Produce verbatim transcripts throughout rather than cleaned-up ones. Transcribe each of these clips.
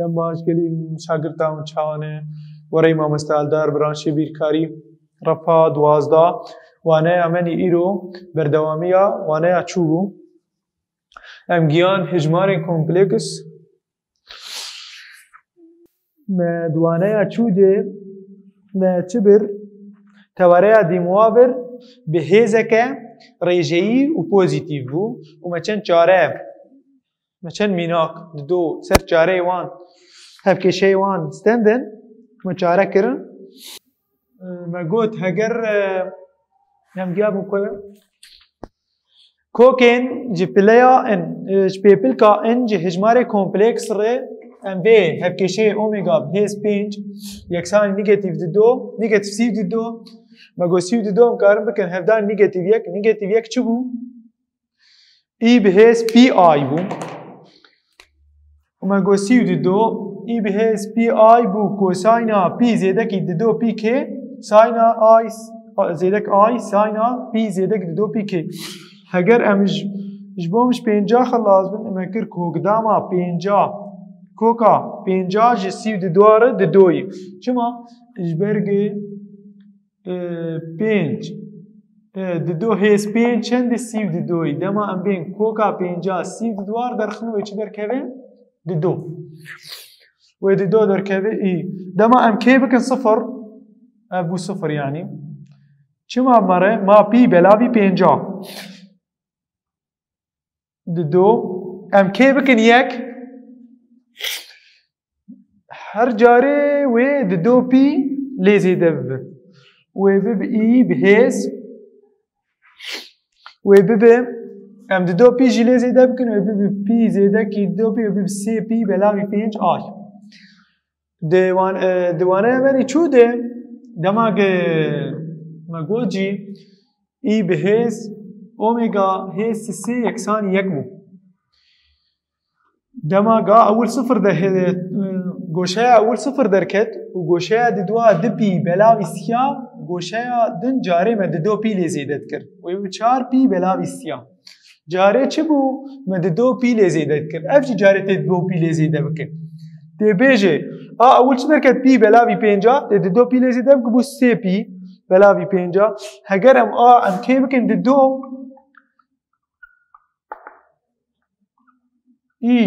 Dem baş gelî şagirta min çawa ne? Wereyê mamoste Eldar, branşê bîrkarî, refa duwazdeh. Waneya me nî îro berdewamiya waneya çû bû. Em giyan hejmarên kompleks. Me di waneya çû de me çi bir? Tewareya dîmuwa bir bi hêzeke rêjeyî û pozîtîf bû û me çend çare, me çend mînak dido ser çareyê wan, hevkêşeyê wan stendin, me çare kirin. Me got, heger, e, em giya bû ku kokên ji pileya in, e, ji pêpilka in ji hejmarê kompleks re em vê hevkêşeyê omega bi hêz pênc yeksanî negatîf dido, negatîf sî dido, me got sî dido em karin bikin hevdar negatîf yek, negatîf yek çi bû? Î bi hêz pî ay bû. Û me got sî û dido, î bi hêz pî ay bû ku sayna pî zêdekî dido pî kê, sayna ay, zêdek ay, sayna pî zêdek dido pî kê. Heger em ji, ji bo min ji pênca xelas bin, me kir kokdama pênca, koka pênca ji sî û dido re didoyî. Çima? Ji ber ku e, pênc, e, dido hêz pênc çend e? Sî û didoyî. Dema em bên koka pênca sî û dido re derxin, wê çi derkeve? Dido. Wê dido derkeve î. Dema em kê bikin sifir, ev bû sifir yanî. Çima mere? Ma pî belavî pênca. Dido. Em kê bikin yek. Her carê wê dido pî lê zêde bibe. Wê bibe î bi hêz. Wê bibe, em dido pî jî lê zêde bikin, wê bibe pî zêdekî dido pî, wê bibe sê pî belavî pênc ay. Di wan-, e, di waneya me nî çû de, dema ke me got jî, î bi hêz omega hêz sê yeksanî yek bû. Dema ga ewil sifir de, e, goşeya ewil sifir derket û goşeya didwa di pî belavî siya, goşeya din carê me dido pî lê zêde dikir. Wê bi çar pî belavî siya. Carê çi bû? Me dido pî lê zêde dikir. Ev jî carê tê dido pî lê zêde bike. Tê bêje, a ewil çi derket? Pî belavî pênca, tê dido pî lê zêde bike, bû sê pî belavî pênca. Heger em a, em kê bikin dido, î,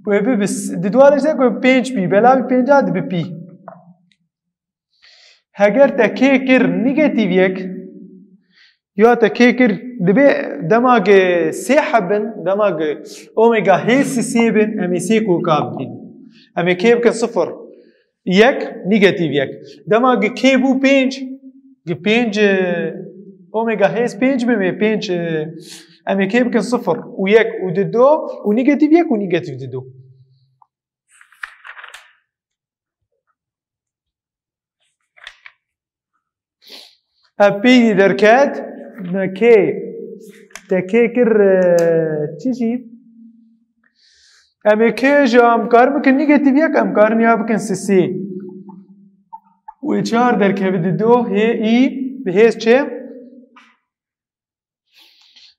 wê bibe s-, dido lê zêde bike pênc pî, belavî pênca dibe pî. Heger te kê kir negatîf yek, ya te kê kir, dibe dema ke sê heb bin, dema ke omega hêz sê bin, em ê sê koka bibînin. Em ê kê bikin sifir. Yek, negatîf yek. Dema ke kê bû pênc, ke pênc, e, omega hêz pênc bin, em ê pênc, e, em ê kê bikin sifir û yek û dido û negatîf yek û negatîf dido. Ev pî derket, me kê, te kê kir, e, çi jî? Em ê kê ji em karin bikin negatîf yek, em karin ya bikin sisê. Wê çar derkeve dido, hê î, bi hêz çi?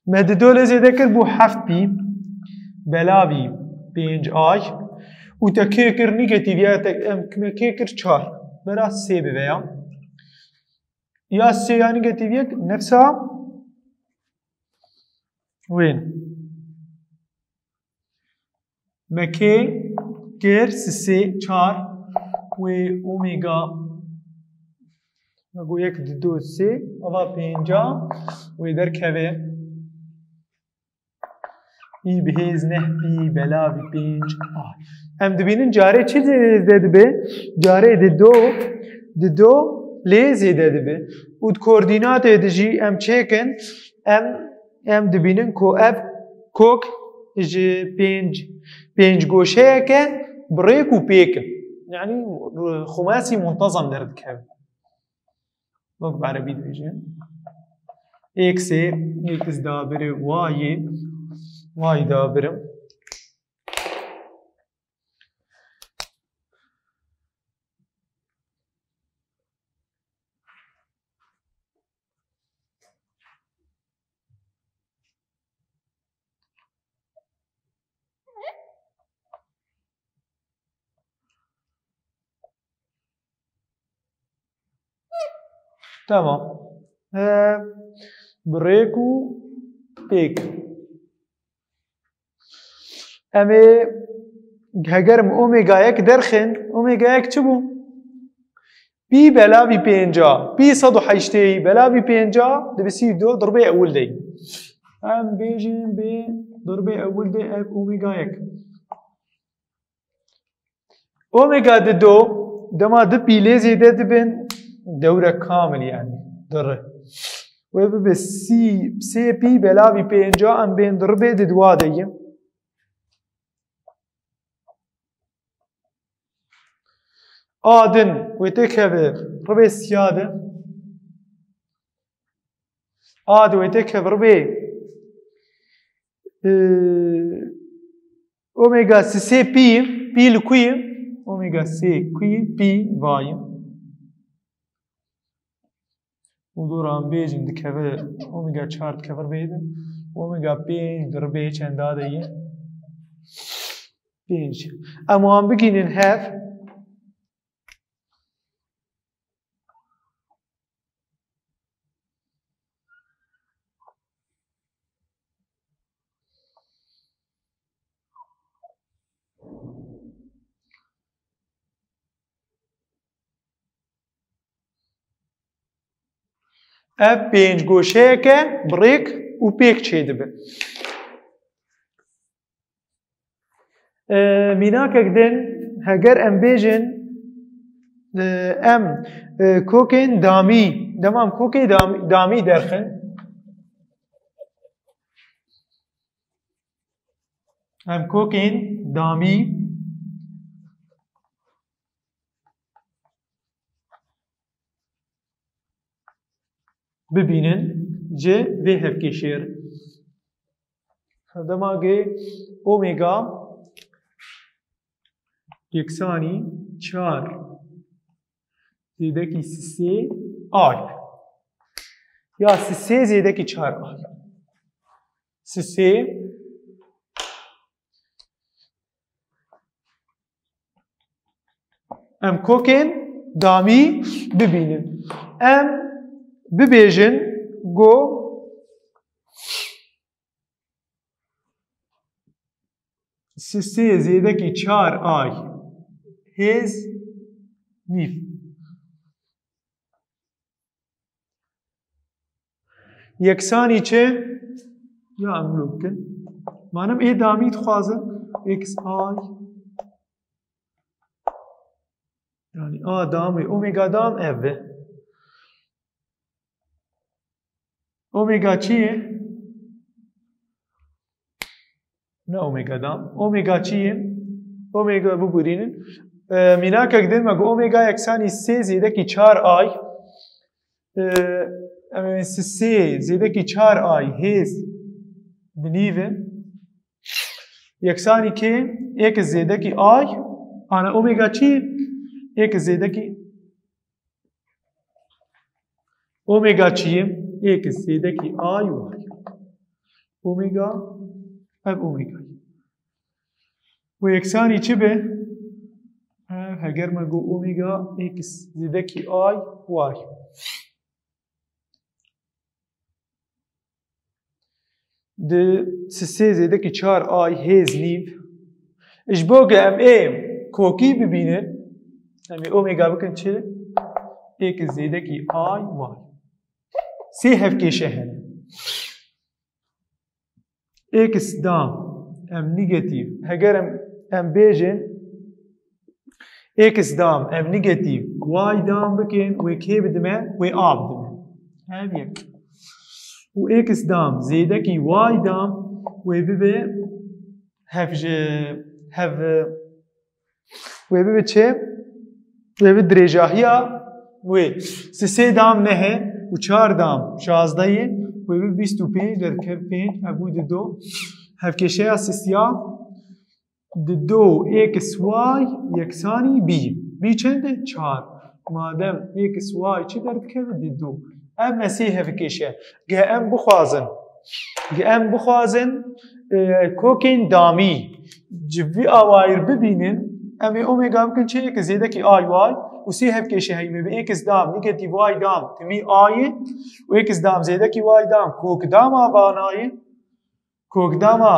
Me dido lê zêde kir, bû heft pî, belavî pênc ay û te kê kir negatîf ya, te, em, me kê kir çar. Bera sê bibe ya. Ya sê ya negatîf yek, nefsa wên. Me kê kir sisê çar wê omega. Me got yek, dido, sê, ava pênca wê derkeve. Î bi hêz neh pî belavî pênc ay. Em dibînin carê çi zêde dibe? Carê dido, dido lê zêde dibe. Û di koordînatê de jî em çêkin, em, em dibînin ku ev kok ji pênc, pênc goşeyeke bi rêk û pêk in. Yanî xumasî muntezem derdikeve. Wek bi erebî dibêjin. Êksê, êks dabirê wayê, wayê dabirim. Tamam. He, bi rêk û pêk. Em ê heger em omega yek derxin, omega yek çi bû? Pî belavî pênca, pî sed û heştê belavî pênca, dibe sî û du dirbê ewil de. Em bêjin bê dirbê ewil de ev omega yek. Omega di do, dema du pî lê zêde dibin, dewre kamil yani, diri. Wê bibe sî, sê pî belavî pênca em bên di ribê di dua de ye. A din wê têkeve ribê siya de. A di wê têkeve ribê, e, omega sê pî, pî li ku ye? Omega sê ku ye? Pî vayî. Û dora em bêjin dikeve, omega çar dikeve ribê de. Omega pênc di ribê çenda de ye? Pênc. Em wan bigînin hev. Ev pênc goşeyeke bi rêk û pêk çêdibe. E, mînakek din, heger em bêjin, e, em, e, kokên damî, dema em kokê damî, damî derxin. Em kokên damî bibînin ji vê hevkêşê re. Dema gê omega yeksanî çar zêdekî sisê ay. Ya sisê zêdekî çar ay. Sisê. Em kokên damî bibînin. Em bibêjin go sisê zêdekî çar ay hêz nîv. Yeksanî çi? Ya em wilo bikin. Manim ê damî dixwazin. X ay. Yani A dam û omega dam ev e. Omega çi ye? Ne omega dam. Omega çi ye? Omega bibûrînin. E, mînakek din me got omega yeksanî sê zêdekî çar ay. E, em ê sê zêdekî çar ay hêz binîvin. Yeksanî kê? Êk zêdekî ay. Ana omega çi? Êk zêdekî Omega çi ye? Êk zêdekî ay y. Omega, ev omega ye. Û yeksanî çi be? Ev heger me got omega x zêdekî ay y. Di sisê zêdekî çar ay hêz nîv. Ji bo ge em ê kokî bibînin, em ê omega bikin çi? Êk zêdekî ay y. Sê hevkêşe hene. Êk dam em negatîf. Heger em, em bêjin, X dam em negatîf y dam bikin, wê kê bidime? Wê a bidime. Ev yek. Û x dam zêdekî y dam, wê bibe hev ji, hev, wê bibe çi? Wê bi dirêjahiya wê. Sisê dam neh e û çar dam şazdeh ye, wê bi bîst û pênc derkev pênc, ev bû di do. Hevkêşeya sisiya di do x y yeksanî bî. Bî çend e? Çar. Madem x y çi derdikeve? Di do. Ev me sê hevkêşe. Ge em bixwazin, ge em bixwazin, e, kokên damî ji vî awayir bibînin, em ê omega bikin çi? X zêdekî ay y. û sê hevkêşe heyî me bi x dam, negatîf y dam, timî a ye û x dam zêdekî y dam, kok dama vana ye. Kok dama,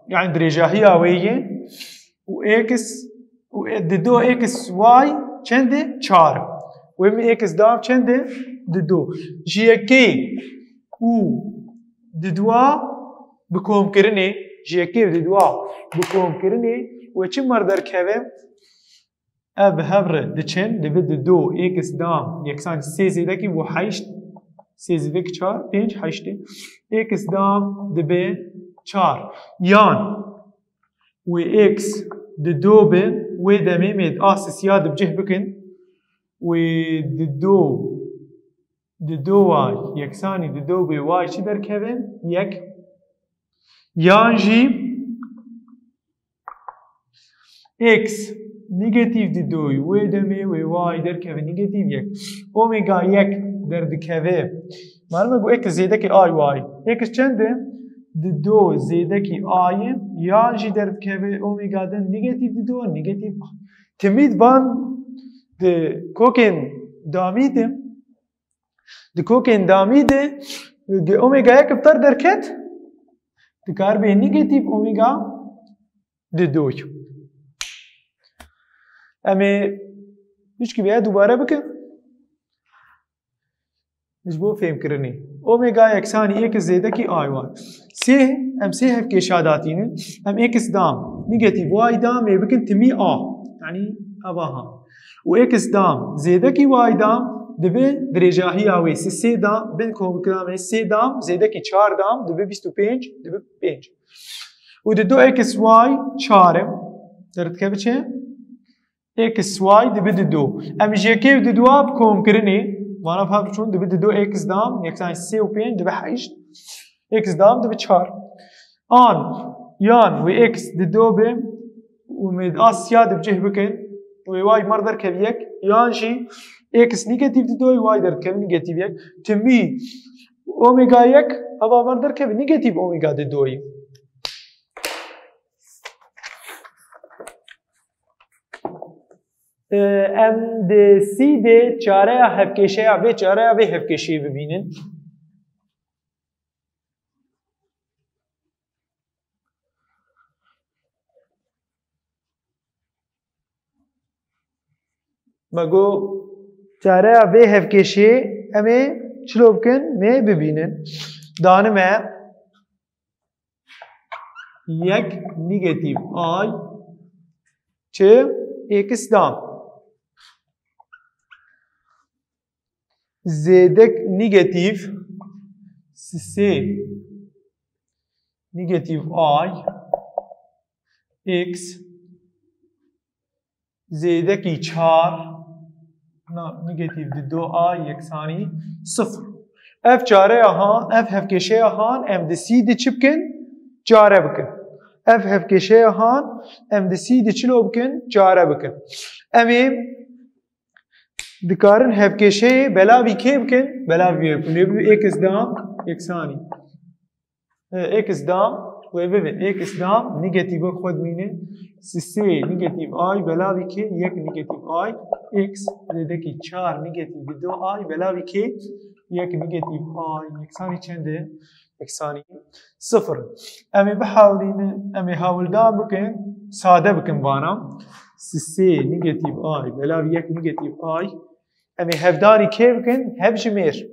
yani dirêjahiya wê ye û x û e, di do x y çend e? Çar. Wê min x dam çend e? Di do. Ji yekê û di dua bi komkirinê, ji yekê û di dua bi komkirinê wê çi mer derkeve? Ev bi hev re diçin, dibe di do x dam yeksanî sê zêdekî bû heşt, sê zêdekî çar, pênc, heşt e. X dam dibe çar. Yan wê x di do be, wê demê me a sisiya di bi cih bikin. Wê di do, di do y yeksanî di do bê y çi derkeve? Yek. Yan jî x negatîf di do y, wê demê wê y derkeve negatîf yek. Omega yek derdikeve. Malum e ku x zêdekî a y. X çend e? Di do zêdekî a ye. Yan jî derdikeve omega de negatîf di do, negatîf a. Timî di van, di kokên damî de, di kokên damî de, di omega yek bi ter derket, dikar bê negatîf omega di do y. Em ê pişkî vêya dubare bikin. Ji bo fêmkirinê. Omega yeksanî x zêdekî a y. Sê, em sê hevkêşa datînin. Em x dam, negatîf y dam ê bikin timî a. Yanî eva ha. Û x dam zêdekî y dam dibe dirêjahiya wê sê, sê dam, bin komkirina me sê dam zêdekî çar dam dibe bîst û pênc, dibe pênc. Û di do x y çar e. Derdikeve çi? X y dibe di do. Em ji yekê û di dua bi komkirinê, vana bi hev çûn, dibe di do x dam yeksanî sê û pênc dibe heşt. X dam dibe çar. An, yan wê x di do be û me a sisiya di bi cih bikin, wê y mer derkev yek, yan jî x negatîf di do y derkev negatîf yek. Timî omega yek, eva mer derkev negatîf omega di do y. Em di sî de çareya hevkêşeya vê, çareya vê hevkêşeyê bibînin. Me got çareya vê hevkêşeyê em ê çilo bikin, me bibînin. Danime yek negatîf y çi x dam. Zêdek negatîf sê negatîf y x zêdekî çar, na, negatîf di do y yeksanî sifir. Ev çareya han, ev hevkêşeya han, em di sî di çi bikin? Çare bikin. Ev hevkêşeya han, em di sî di çilo bikin? Çare bikin. Em ê dikarin hevkêşeyê belavî kê bikin? Belavî wê bikin. Wê bibe x dam yeksanî. E, x dam, wê bibe x dam, negatîf xwe dimîne. Sê negatîf y, belavî kê, yek negatîf y, x, zêdekî çar negatîf di do y, belavî kê, yek negatîf y, yeksanî çend e? Yeksanî sifir. Em ê bihewlînin, em ê hewldan bikin, sade bikin vana. Sê negatîf y, belavî yek negatîf y. Em ê hevdanî kê bikin? Hevjimêr.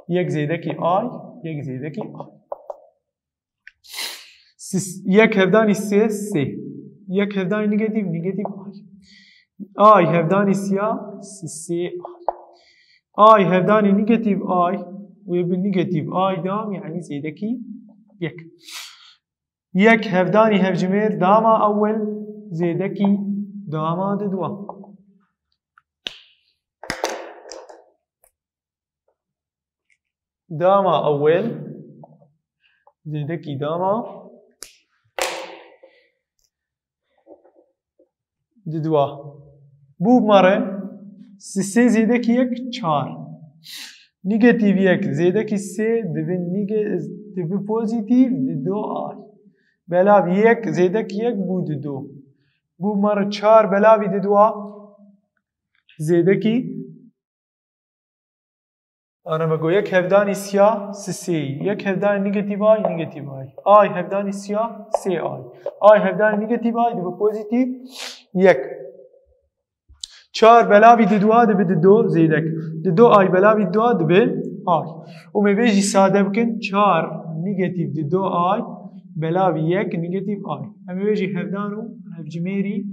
Yek zêdekî y, yek zêdekî y. Sis-, yek hevdanî sê, sê. Yek hevdanî negatîf, negatîf y. Y hevdanî sîya, sê, sê y. Y hevdanî negatîf y, wê bi negatîf y dam, yanî zêdekî yek. Yek hevdanî hevjimêr dama ewil zêdekî dama di dua. Dama ewil zêdekî dama di dua. Bû mare sê zêdekî yek çar. Negatîf yek zêdekî sê dibe nege-, dibe pozîtîf di do y. Belav yek zêdekî yek bû di do. Bû me re çar belavî di dua zêdekî. Ana me got yek hevdanî siya sisê, yek hevdanî negatîf ay, negatîf ay. Ay hevdanî siya sê ay. Ay hevdanî negatîf ay dibe pozîtîf yek. Çar belavî di dua dibe di do zêdek. Di do ay belavî dua dibe ay. Û me vê jî sade bikin, çar negatîf di do ay belavî yek negatîf ay. Em ê vê jî hevdan û hevcimêrî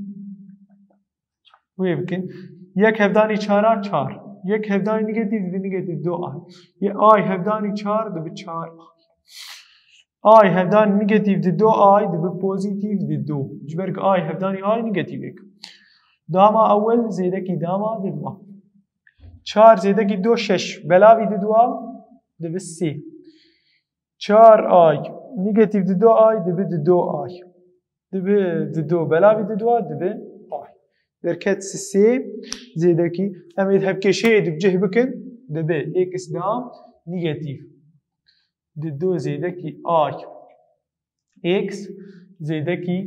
wê bikin. Yek hevdanî çara çar. Yek hevdanî negatîf dibe negatîf do ay. Ye ay hevdanî çar dibe çar ay. Ay hevdanî negatîf di do ay dibe pozîtîf di do. Ji ber ku ay hevdanî ay negatîf yek. Dama ewel zêdekî dama di dua. Çar zêdekî do şeş. Belavî di dua dibe sê. Çar ay negatîf di do ay dibe di do ay. Dibe di do belavî di dua dibe ay. Derket sê zêdekî. Em ê hevkêşeyê di cih bikin. Dibe x dam negatîf di do zêdekî ay x zêdekî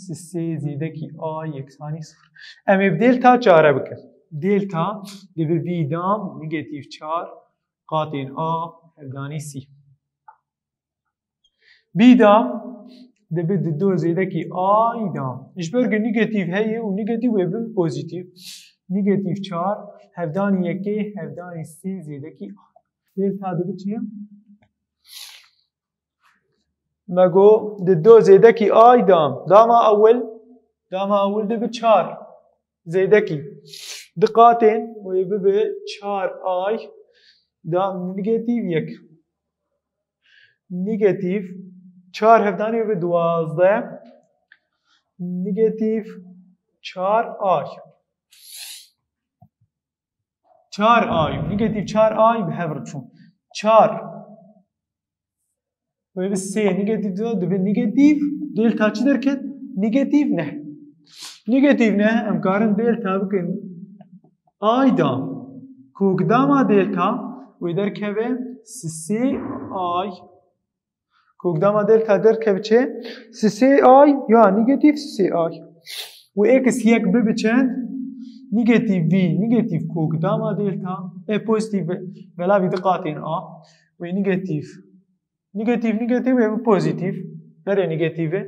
sê zêdekî ay yeksanî sifir. Em ê bi delta çare bikin. Delta dibe vî dam negatîf çar qatên a hevdanî sî. Bî dam dibe di do zêdekî ay dam. Ji ber ku negatîf heye û negatîf wê bin pozîtîf. Negatîf çar hevdanî yekê hevdanî sê zêdekî ay. Delta dibe çi? Me got di do zêdekî ay dam. Dama ewil, dama ewil dibe çar. Zêdekî. Di qatên wê bibe çar ay da negatîf yek. Negatîf çar hevdanî wê bibe duwazdeh. Negatîf çar ay. Çar ay, negatîf çar ay bi hev re çûn. Çar. Wê bi sê negatîf de dibe negatîf. Delta çi derket? Negatîf neh. Negatîf neh, em karin delta bikin ay dam. Ku dama delta wê derkeve sê ay. Ku dama delta derkeve çi? Sê ay ya negatîf sê ay. Û x yek bibe çend? Negatîf vî, negatîf ku dama delta. E pozîtîf be-, belavî diqatên a. Wê negatîf. Negatîf, negatîf wê bi pozîtîf. Berê negatîf e.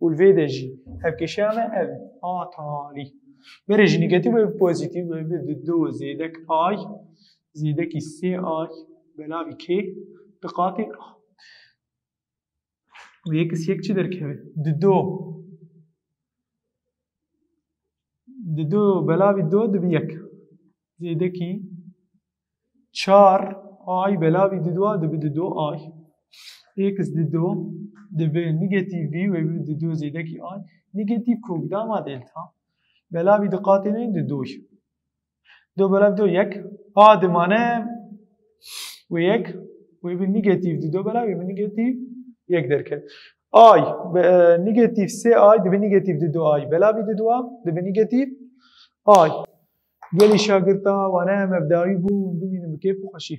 Û li vê de jî hevkêşeya me ev e. A talî. Berê jî negatîf wê bi pozîtîf, wê bi di do zêdek ay, zêdekî sê ay, belavî kê, diqatê a. Û yek is yek çi derkeve? Di do. Di do belavî do dibe yek. Zêdekî çar ay belavî di dua dibe di do ay. X di do dibe negatîf vî wê bi di do zêdekî ay. Negatîf kok dama delta. Belavî diqatêne di doy. Do belav do yek. A dimane wê yek. Wê bi negatîf di do belav wê bi negatîf yek derket. Ay, be-, e, negatîf sê ay dibe negatîf di do ay. Belavî di dua dibe negatîf ay. Gelî şagirta wane em ev dawî bû, bimînin bi kêf û xweşî.